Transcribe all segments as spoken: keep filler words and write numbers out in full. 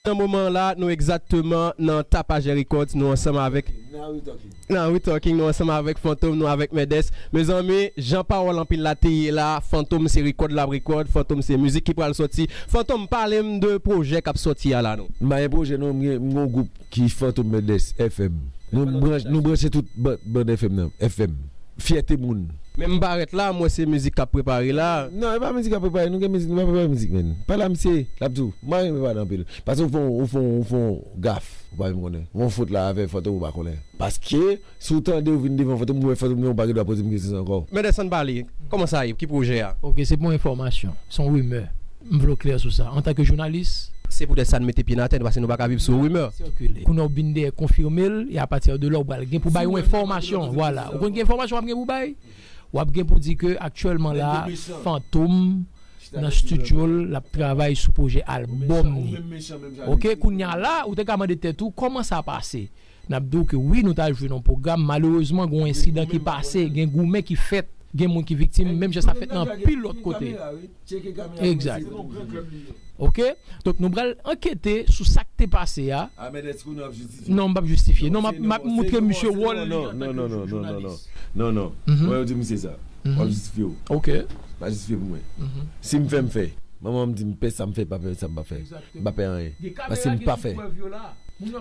Nan moman la, nou egzakteman nan Tapajè Records, nou ansanm avèk Now we talking. Now we talking, nou ansanm avèk Fantom, nou avèk Mendes. Mezanmi, jan pawòl anpil la te ye la, Fantom se rekòd l ap rekòd, Fantom se mizik ki pral sòti. Fantom, pale m de pwojè k ap sòti a la non. M pa gen pwojè non, m gen, m gen yon gwoup ki Fantom Mendes F M. Nou branch, nou branche tout bann, bann F M nan, F M. Fyète moun. Men m parèt la, m wè se mizik k ap prepare la. Non, e pa mizik k ap prepare, nou gen mizik, nou pa prepare mizik, menn. Pale a misye, l ap di w, m pa renmen pale anpil. Paske ou fè yon, ou fè yon, ou fè yon gaf, ou pa menm konnen. Ou fè yon fot la avè Fantom ou pa konnen. Paske, si w tande ou vin devan Fantom, ou wè Fantom, ou pa gen dwa poze m kesyon sa ankò. Mendes, ann pale, kòman sa ye? Ki pwojè a? Ok, se pa yon enfòmasyon, se yon rimè. M vle w klè sou sa. Antanke jounalis, se poutèt sa n mete pye n atè, paske nou pa ka viv sou rimè. Sikile. Kounye a w vin dèyè konfime l, e apati de la, w pral gen pou bay yon enfòmasyon. Vwala. Ou konn ki enfòmasyon w ap gen pou bay? W ap gen pou di ke aktyèlman la, Fantom nan estidyo l, l ap travay sou pwojè albòm li. Ok, kounye a la, ou te ka mande tèt ou, kòman sa pase? N ap di w ke wi, nou ta jwe nan pwogram. Malerezman, gen yon ensidan ki pase, gen goumen ki fèt, gen moun ki viktim, menm jan sa fèt nan anpil lòt kote. Egzak. Ok? Donk, nou pral ankete sou sa k te pase a. Non, m p ap jistifye. Non, m ap, m ap moutre misye wòl. Non, non, non, non, non, non, non, non, non. Mwen, yo di misye sa. W ap jistifye w. Ok. Pa jistifye pou mwen. Si m fè, m fè. Manman m di m pè sa m fè, pa pè sa m pa fè. M pa pè anyen. Paske m pa fè.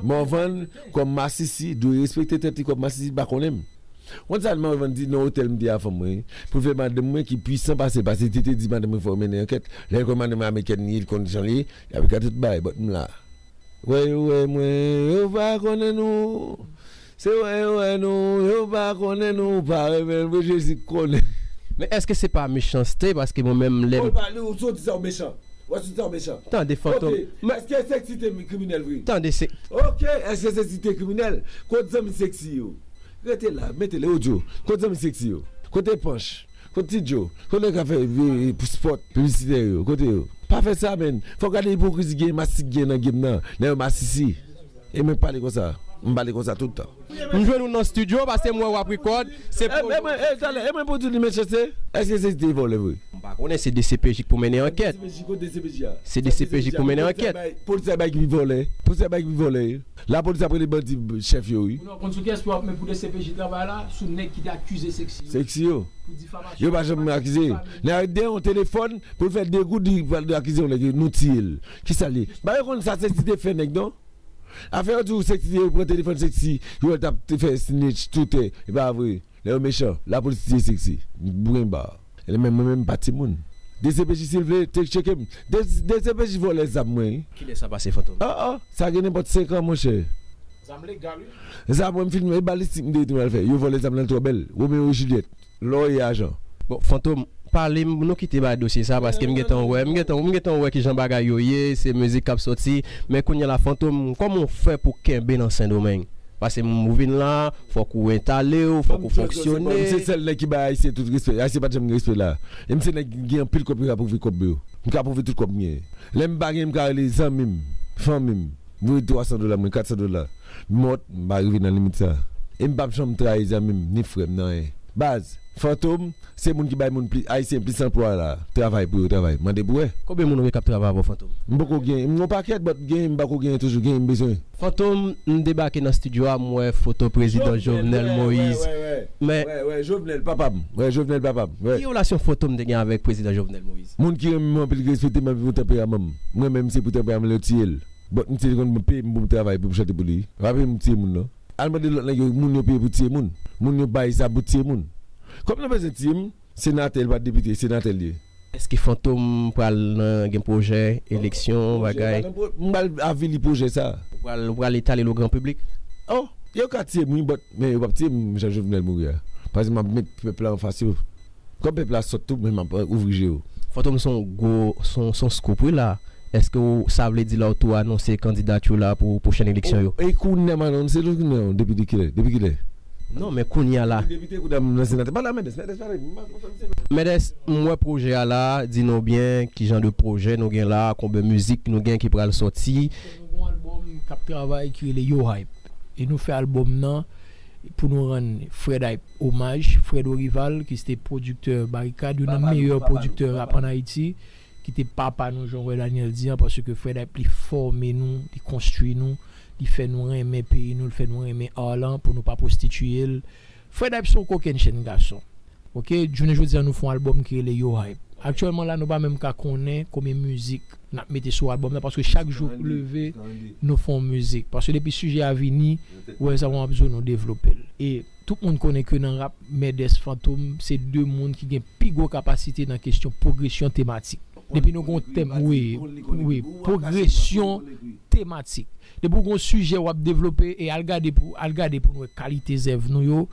Morvan, kòm masisi, dwe respekte tèt li kòm masisi, pa konnen m. Konn sa Morvan di nan otèl m te a fanm mwen, pou l fè madanm mwen ki pwisan pase l, paske li te di madanm mwen fò yo mennen ankèt. Lè l konn madanm mwen amerikèn li ye, li konn jan li ye, y ap gade tout bagay, but m la. Wè yo wè mwen, yo pa konnen nou. Se wè yo wè nou, yo pa konnen nou, ou pa renmen l vre, Jezi konnen. Men èske se pa mechanste? Paske mwen menm lè m. Ou pa, ou sot di sa ou mechan. Ou sot di sa ou mechan. Tande Fantom. Ok, èske Sexy te kriminèl vre? Tande se. Ok, èske Sexy te kriminèl? Kot zanmi Sexy yo? Rete la, mete le odyo. Kot zanmi Sexy yo? Kote Panch? Kote Ti Djo? Kote nèg k ap fè, e, e, spòt piblisitè yo? Kote yo? Pa fè sa, menn. Fò w gade ipokrizi gen, masisi gen nan game nan. Nèg yo masisi. E mwen pale konsa. M pale konsa tout tan. M jwenn ou nan estidyo, paske m wè w ap rekòd. Se e, e, mwen, e, talè, e mwen pou di li mechanste? Èske se te vòlè vre? M pa konnen, se D C P J k pou mennen ankèt. D C P J, kote D C P J a? Se D C P J k pou mennen ankèt. Polis la bay ki vòlè. Polis la bay ki vòlè. Lapolis ap rele bandi chèf yo, wi. Ou konn sou kiyès pou ap met pou D C P J travay la? Sou nèg ki te akize Sexy yo. Sexy yo. Pou difamasyon. Yo pa janm akize. Nèg dèyè yon telefòn pou l fè de goud, li pral akize yon nèg, nou tiye l. Kisa l ye? Ba yo konn sa Sexy te fè nèg, non? Afè yo di w Sexy te pran telefòn Sexy, yo wè l t ap te fè snitch, toutè. E pa vre. Nèg yo mechan. Lapolis tiye Sexy. Brenba. E menm mwen menm m pa timoun. D C P J silvouplè, te tcheke m. D C P J vòlè zam mwen, wi. Kilè sa pase, Fantom? Ah, ah, sa gen nenpòt senk an, monchè. Zam legal, wi. Zam mwen m fin, e balistik m te di m al fè. Yo vòlè zam nan twò bèl. Romeo e Juliet. Lò e ajan. Bon, Fantom, pale m, nou kite bay dosye sa, paske m gentan wè, m gentan, m gentan wè kijan bagay yo ye, se mizik k ap sòti. Men kounye a la, Fantom, kòman w fè pou kenbe nan Sendomeng? Paske m, ou vin la, fòk ou entale w, fòk ou fonksyone. M se sèl nèg ki bay Ayisyen tout respè. Ayisyen pa t janm gen respè la. E m se nèg ki gen anpil kòb, m ka pwouve kòb yo. M ka pwouve tout kòb m genyen. Lè m pa genyen, m ka rele zanmi m, fanmi m. Voye twa san dola, mwen kat san dola. M mòt, m pa rive nan limit sa. E m p ap janm trayi zanmi m, ni frè m, nan anyen. Baz, Fantom, se moun ki bay moun pli, Ayisyen plis anplwa la. Travay pou yo travay. Mande pou wè. Konbyen moun ou gen k ap travay avè w, Fantom? M poko gen, m gon pakèt, but gen, m pako gen toujou, gen m bezwen. Fantom, m debake nan estidyo a, m wè foto prezidan Jovenel Moïse. Wè, wè, wè. Men wè, wè, Jovenel, papa m. Wè, Jovenel, papa m. Wè. Ki relasyon Fantom te gen avèk prezidan Jovenel Moïse? Moun ki renmen mwen anpil, ki respekte m anpil pou tanperaman m. Mwen menm, se pou tanperaman l yo tiye l. But misye te konn peye m pou m travay, pou m chante pou li. Pa peye m tiye moun, non. Al mande lòt nèg yo, moun yo peye pou tiye moun. Moun yo bay sa pou tiye moun. Kòm nou bezwen tiye m, senatè, li pa t depite, senatè l ye. Èske Fantom pral nan, gen pwojè, eleksyon, bagay? M pral avili pwojè sa. Ou pral, ou pral etale l o gran piblik? Oh, yo ka tiye m, wi, but, men yo p ap tiye m jan Jovenel mouri a. Paske m ap met pèp la anfas yo. Kòm pèp la sòt tou, men m ap ouvri je yo. Fantom, se yon gwo, se yon, se yon scoop, wi, la. Èske w, sa vle di la w tou anonse kandidati w la pou pwochèn eleksyon yo? E kounye a m anonse l, kounye a, depi de kilè? Depi kilè? Non, men kounye a la. Depite, kounye a m nan senatè. Pale a Mendes, Mendes, pale. Mendes, m wè pwojè a la, di nou byen, ki jan de pwojè nou gen la, konbyen mizik nou gen ki pral sòti. Nou gen yon albòm k ap travay ki rele Yo Hype. E nou fè albòm nan pou nou rann Fred Hype omaj, Fred Orival, ki se te pwodiktè Barikad, youn nan meyè pwodiktè rap ann Ayiti. kite papa nou, jan w wè Daniel di an, paske Fred Hype, li fòme nou, li konstwi nou, li fè nou renmen peyi nou, li fè nou renmen art lan, pou nou pa pwostitiye l. Fred Hype se yon kokennchenn gason. Oke, jounen jodi a, nou fè yon albòm ki rele Yo Hype. Aktyèlman la, nou pa menm ka konnen konbyen mizik n ap mete sou albòm nan, paske chak jou ou leve, nou fè yon mizik. Paske depi sijè a vini, ou wè sa mwen ap di w, nou devlope l. E tout moun konnen ke nan rap, Mèdès, Fantom, se de moun ki gen pi gwo kapasite nan kesyon pwogresyon tematik. Depi nou gen yon tèm, wi, wi, pwogresyon tematik. Depi w gen yon sijè w ap devlope, e al gade pou, al gade pou nou wè kalite zèv nou yo,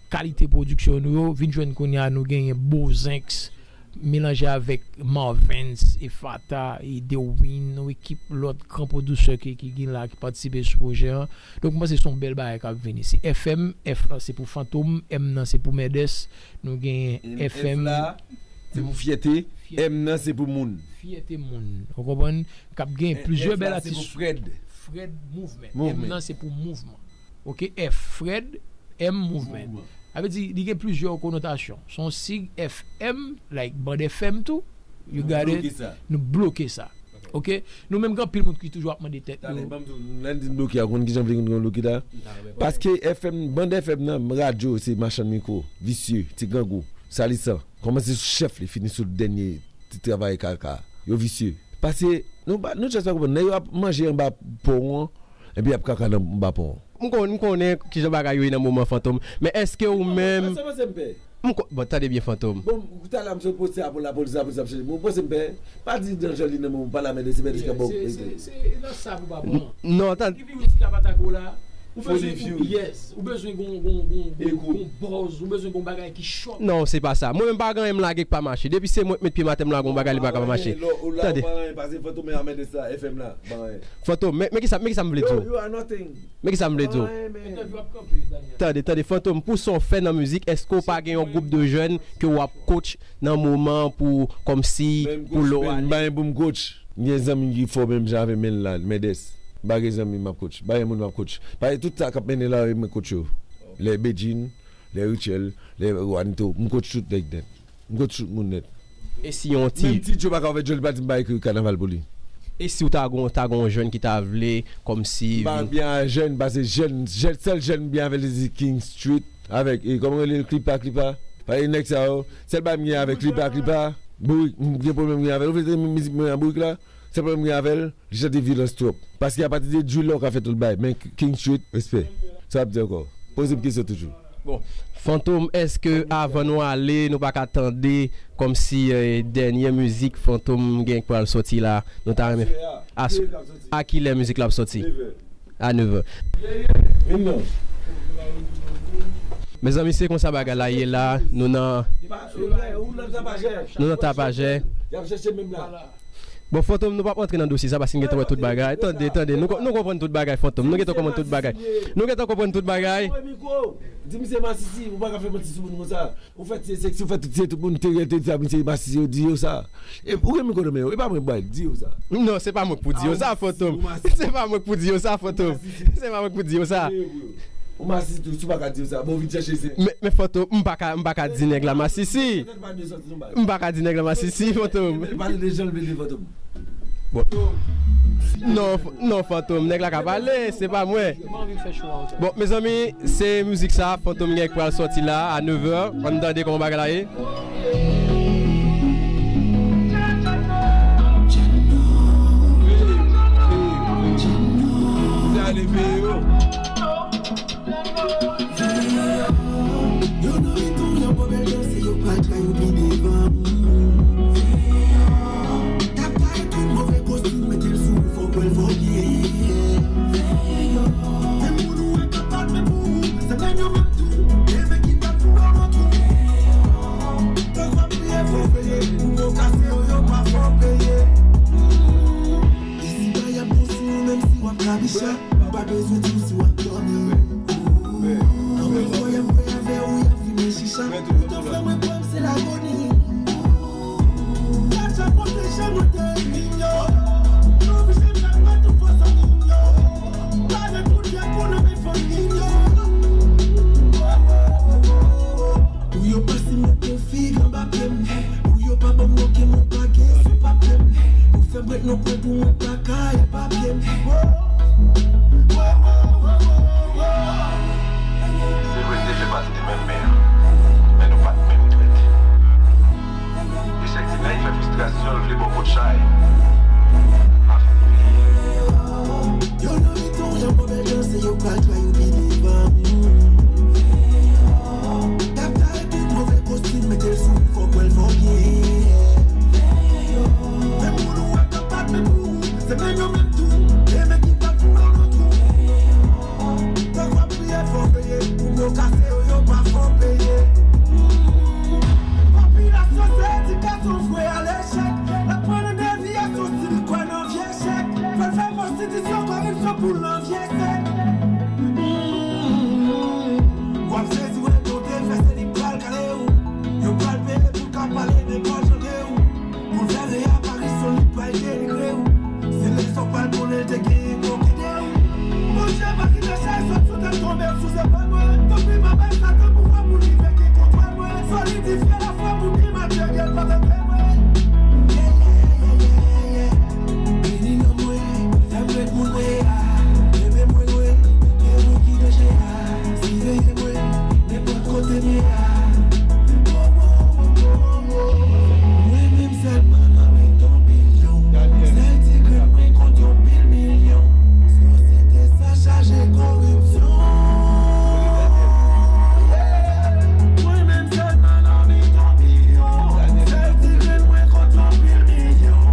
kalite pwodiksyon nou yo, vin jwenn kounye a nou genyen Bozenx, melanje avèk Marvens, Efata, e Dewin, yon ekip lòt gran pwodisè ki, ki gen la, ki patisipe sou pwojè an. Donk, mwen panse se yon bèl bagay k ap vini. Se F M, F lan se pou Fantom, M nan se pou Mèdès, nou genyen F M. F la, se pou fyète, M nan se pou moun. Fyète moun. Ou konprann? K ap gen plizyè bèl atis. Fred. Fred Movement. M nan se pou mouvman. Oke, F, Fred, M, Movement. Sa vle di, li gen plizyè konotasyon. Se yon sig F M, like Band F M tou. You got it? Nou bloke sa. Nou bloke sa. Oke? Nou menm gen anpil moun ki toujou ap mande tèt yo. Talè, ban m di w, lè n di n bloke a, ou konn kijan vle n bloke la? Paske F M, Band F M nan, radyo, se machann mikwo, visye, ti grangou, salisan. Kòmanse sou chèf li, fini sou dènye ti travay kaka. Yo visye. Paske, nou pa, nou just pa konprann. Nèg yo ap manje anba pon an, epi y ap kaka nan anba pon an. M konn, m konnen kijan bagay yo ye nan moman Fantom. Men èske ou menm... Sa panse m pè? M ko-, bon, tande byen, Fantom. Bon, talè a m sot poste a pou lapolis, lapolis ap chèche m. Ou panse m pè? Pa di Danjèl li nan men w, pa la mède, se mède ki ap ba w. Se, se, se nan sa pou pa pran. Non, tan- Ki virus ki ap atake w la? Ou bezwen, yes, ou bezwen gon, gon, gon, gon, gon buzz, ou bezwen gon bagay ki chòk. Non, se pa sa. Mwen menm pa gen anyen m lage k pa mache. Depi se mwen k met pye m atè m lage yon bagay, li pa ka pa mache. Tande. Fantom, men, men kisa, men kisa m vle di w? Men kisa m vle di w? Tande, tande, Fantom, pou sa w fè nan mizik, èske w pa gen yon gwoup de jèn ke w ap coach nan moman pou, kòmsi, pou lè w ale? M pa gen pou m coach. M gen zanmi ki fò menm jan avè m la, Mèdès. M pa gen zanmi m ap coach. M pa gen moun m ap coach. Paske tout sa k ap mennen la, mwen coach yo. Lè Bedjine, lè Rutshelle, lè Juanito, m coach tout nèg nèt. M coach tout moun nèt. E si yon ti... Menm Ti Djo pa ka fè djòl, li pa di m pa ekri kanaval pou li. E si w ta gon, ta gon jèn ki ta vle, kòmsi... M pa byen a jèn, paske jèn, jèn, sèl jèn m byen avè l, se King Street, avèk, e, kòman rele l, Klipa, Klipa. Paske nèg sa yo, sèl bagay m gen avèk Klipa, Klipa, Bourik, m gen pwoblèm m gen avè l. Ou vle tande mizik mwen an Bourik la? Sèl pwoblèm m gen avè l, li chante vyolans twòp. Paske apati de drill la, ou ka fè tout bagay. Men King Street, respè. Sa w ap di ankò? Poze m kesyon toujou. Bon, Fantom, èske avan nou ale, nou pa ka tande kòmsi, eh, dènye mizik Fantom gen k pral sòti la? Nou ta renmen... A, a kilè mizik la ap sòti? A nèv è. Vin non. Mezanmi, se konsa bagay la ye la. Nou nan, nou nan Tapajè. Y ap chèche menm la. Bon, Fantom, nou p ap antre nan dosye sa, paske n gentan wè tout bagay. Tande, tande, nou, nou konprann tout bagay, Fantom. Nou gentan konprann tout bagay. Nou gentan konprann tout bagay. Di misye masisi, ou pa ka fè manti sou moun konsa. Ou fè ti seksi, ou fè tout, tout moun te rete di sa, misye masisi, yo di yo sa. E ou gen mikwo nan men w, e pa mwen, bway, di yo sa. Non, se pa mwen k pou di yo sa, Fantom. Se pa mwen k pou di yo sa, Fantom. Se pa mwen k pou di yo sa. Ou masisi tou, si w pa ka di yo sa, bon, vin chèche se. Men, men Fantom, m pa ka, m pa ka di nèg la masisi. M pa ka di nèg la masisi, Fantom. Pale de jan l vle Fantom. Bon. Non, f-, non, Fantom, nèg la ka pale, se pa mwen. Bon, mezanmi, se mizik sa, Fantom gen k pral sòti la, a nèv è. Ann tande kòman bagay la ye. Yo nan mitan w, yo pran bèl danse, yo pa tray, yo pi devan. Tap kay tout move kostim, mete l sou ou, fò w pran l, fò w byen. Men moun ou wè k ap palpe pou ou, se menm yo menm tou, e men ki pral tou nan vant ou. Fò w priye, fò w veye, pou w kase yo, yo pa fè w peye. Ici-bas, y a bon sou ou, menm si w ap kabicha. M pa bezwen di w si w ap dòmi. Anpil fwa, y ap bwè avè w, y ap fimen chicha. Poutan, frè mwen, kwè m, se lagoni. Gadjan pwoteje mwen de enmi m yo. Yo oblije m fè mwen tout fwa zanmi m yo. Gade tout yè konnen men fanmi m yo. Pou yo pa simen pwofil anba pye m. Pou yo pa ban m okenn lòt bagay sou papye m. Nou pran pou mwen pa kay papye m. Se vre n te fè pati de menm men an, men nou pa t menm trèt. E sèk ti nèg fè fristrasyon l vle ba w kout chay. Yo nan mitan w, jan bò bèl danse, yo pral twa yo pi devan. Tap ta epi move kostim, mete l sou li, fò kwè l fò byen. Men moun ou wè k ap bat men pou ou, se menm yo menm tou, e men ki bat pou yo nan twou. Tank w ap priye fò veye, pou yo kase yo, yo pa fò peye. Popilasyon se edikasyon vwe a lechèk, l ap pran nan deviyasyon si li kwè nan vye chèk. Fè l fè konstitisyon, koripsyon pou l nan vye sèk. W ap sezi wè donte fè se li pral kale w. Yo pral peye pou l ka pale nenpòt jan de w. Pou l fè reaparisyon li pral denigre w. Se lè sa w pral konnen l te genyen pou kite w. Bondye pa kite chay sot sou tèt tonbe sou zepòl mwen. Tanpri pa bay Satan pouvwa pou li veke kontwòl mwen. Solidifye lafwa pou byen materyèl pa tante mwen. Yeah, yeah, yeah, yeah, yeah. Beni nanm mwen, fè m ret moun mwen ye a. Kenbe mwen lwen, gen moun ki danje a. Siveye mwen, nenpòt kote m ye a. Oh, oh, oh, oh, oh. Mwen menm sèlman nan mitan milyon. Sèl ti grenn mwen kont yon pil milyon. Sosyete sa chaje koripsyon. Mwen menm sèlman nan mitan milyon. Sèl ti grenn mwen kont yon pil milyon.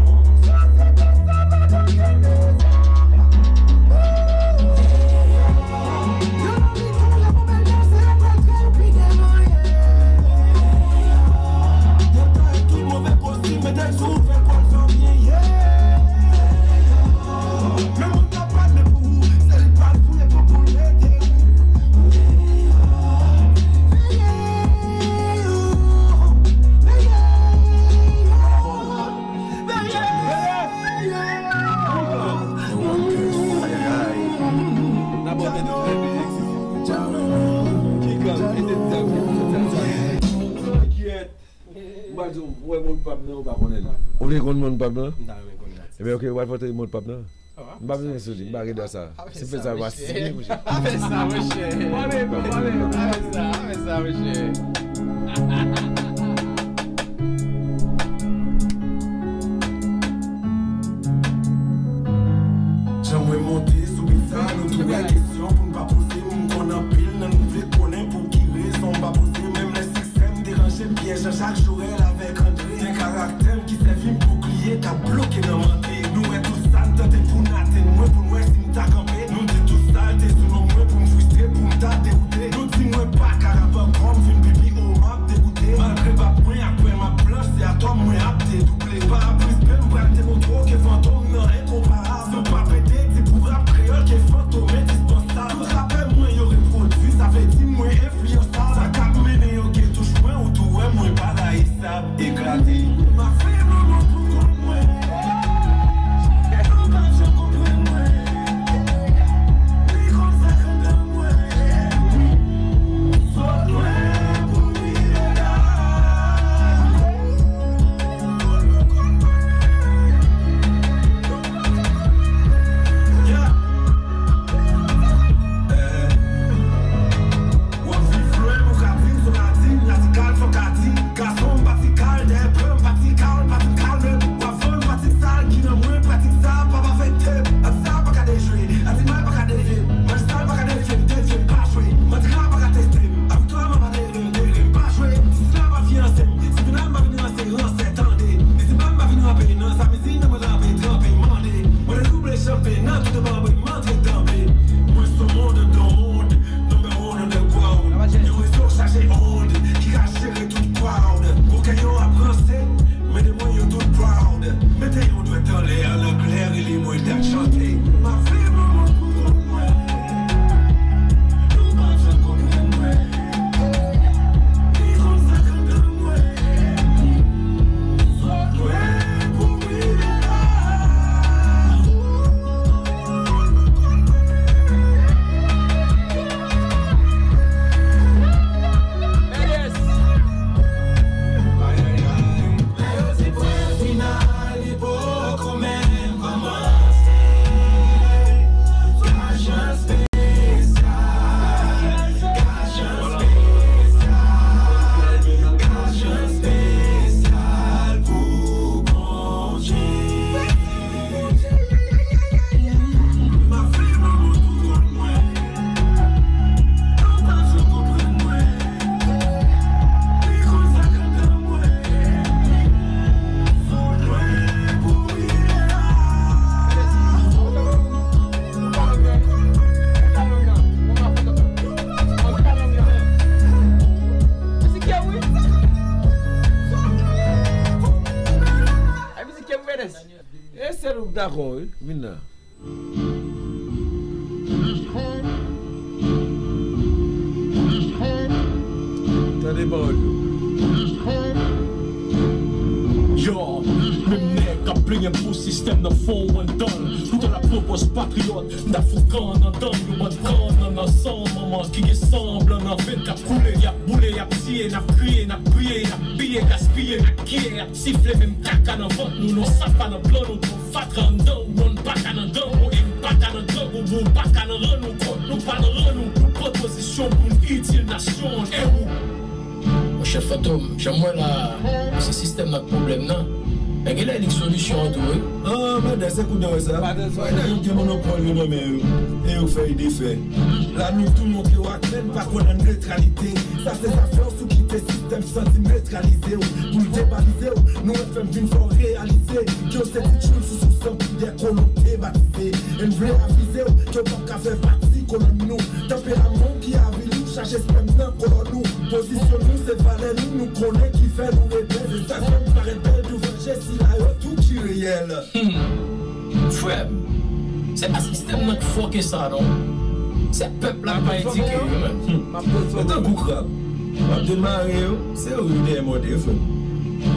Sosyete sa pa t okenn rezon. Ou vle konn moun pa m nan? Ebyen, oke, ou al vote moun pa m nan. M pa bezwen sou li, m pa gen dwa sa. Si m fè sa, m va siyen, monchè. Afè sa, monchè. Afè sa, afè sa, monchè. Jan mwen monte sou bit sa, nou tou wè kesyon pou n pa poze. M konn anpil nan nou vle konnen pou ki rezon m pa poze. Menm lè siksè m deranje, m byen jan Jacques Jorel avèk André. Gen karaktè m ki sèvi m boukliye k ap bloke nan mante. Nou wè tout sa n tante pou n atenn mwen, pou n wè si m ta kanpe. Nou di tout sa l te sou non mwen pou m fristre, pou m ta dewoute. Nou di mwen pa ka rap ankò, m fin pipi, o m ap degoute. Malgre bab mwen ak pwen m ap blanch, se atò mwen ap dedouble. Pa plis pen m pral demontre w ke fantom nan enkonparab. Si w pa pete, di pou rap kreyòl ke fantom endispansab. Tout rapè mwen yo repwodui, sa vle di mwen enfliyansab. Sa k ap mennen yo gen touch mwen, ou tou wè mwen pa rayi. Sa ap eklate. M ap fè yon moun pou kont mwen. Yo pa janm konprann mwen. Li konn sa k anndan mwen. Sot lwen pou m rive la. Yon moun pou kont mwen. Yon moun pou kont mwen. Yeah. Eh. W ap viv lwen, ou ka di m sou radin, radikal, fò ka di. Gason m patikal, dèyè plan m patikal, E sèl ou k dakò, wi. Vin la. Tande pawòl yo. Yo, menm nèg k ap plenyen pou sistèm nan fon w anndan l. Toutan l ap pran pòz patriyòt, m ta fout kan nan dan l. Yo bann kan nan nan san manman ki gen san blan nan venn k ap koule. Y ap boule, y ap tiye, n ap kriye, n ap piye, n ap piye, gaspiye, makiye, y ap sifle menm kaka nan vant nou. Non, sa pa nan plan nou. Fatra anndan w, non, n pa ka nan gang ou, e n pa ka nan gang ou, bou pa ka nan rann ou, kont nou pa nan rann ou, nou pran pozisyon pou n itil nasyon an, e ou. Monchè Fantom, jan m wè la, se sistèm nan k pwoblèm nan. Men genlè li k solisyon an tou, wi. Ah, Mèdès, se kounye a w wè sa. Wè, nèg yo gen monopòl yo nan men yo, e yo fè e defè. La nou tou montre w ak men n pa konn an netralite. Sa se zafè w si w kite sistèm santi netralize w. Pou l debalize w, nou wè fè m vin fè w reyalize ke w se ti tchoul sou sou san pidè kolon te batize. E m vle avize w ke w p ap ka fè pati kolòn nou. Tanperaman w ki avili w, chache espèm nan kolòn ou. Pozisyon nou se valè nou, nou konnen ki fè nou rebèl. Se sa k fè m parèt bèl douvan je sila yo tou ki reyèl. Hmm. Frè m, se pa sistèm nan k fòke sa non. Se pèp la k pa edike yo menm. Hmm. Yo tankou krab. W ap demare yo, se yo rive dèyè mòde yo, frè m.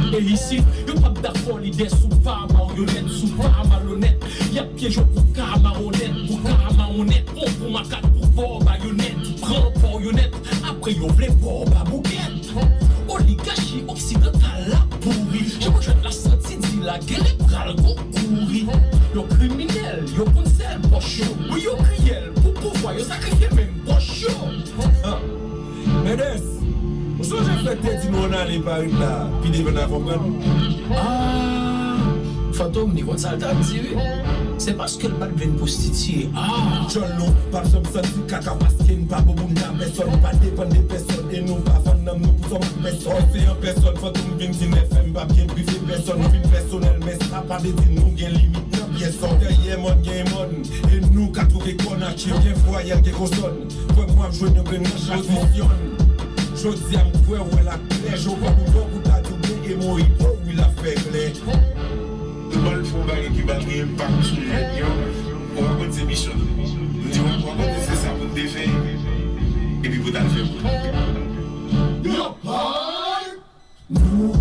E isit, yo p ap dakò lidè si w pa maryonèt, si w pa malonèt. Y ap pyeje w pou ka mawonèt, pou ka mawonèt, pon pou makak, pou bò bayonèt. Pran pòyonèt, apre yo vle bò baboukèt. Oligachi oksidantal la pouri. Jan mwen jwenn la santi di la genlè pral gon kouri. Yo kriminèl, yo konn sèl pòch yo. Wi, yo kriyèl pou pouvwa, yo sakrifye menm pòch yo. Ah, Mèdès, ou sonje frè k te di nou ann ale Paris la, pi devan n a konprann? Ah, Fantom, li konn sa l t ap di, wi. Se paske l pa t vle n pwostitiye. Ah! Djòl nou p ap janm santi kaka paske n pa boboun a pèsòn, n pa depann de pèsòn e nou pa vann nanm nou pou sòm ak pèsòn. Se an pèsòn Fantom vin di n F M p ap gen prive pèsòn, nou vin pèsonèl, men sa pa vle di nou gen limit nan pyèsòn. Dèyè mòn gen mòn, e nou ka twouve kò n ak yo, gen vwayèl, gen konsòn. Kwè m w ap jwenn yon grenn nan chak pozisyon. Jodi a m kwè w wè l ak klè, Jovwa Boudon pou ta di w byen e Moyibo wi l ap fè klè. Nou ba l fè yon bagay ki ba l gen enpak sou jèn yo. Ou rakonte se misyon nou. Nou di w rakonte se sa pou n te fè epi pou n al fè pou nou. Yo, boy! Nou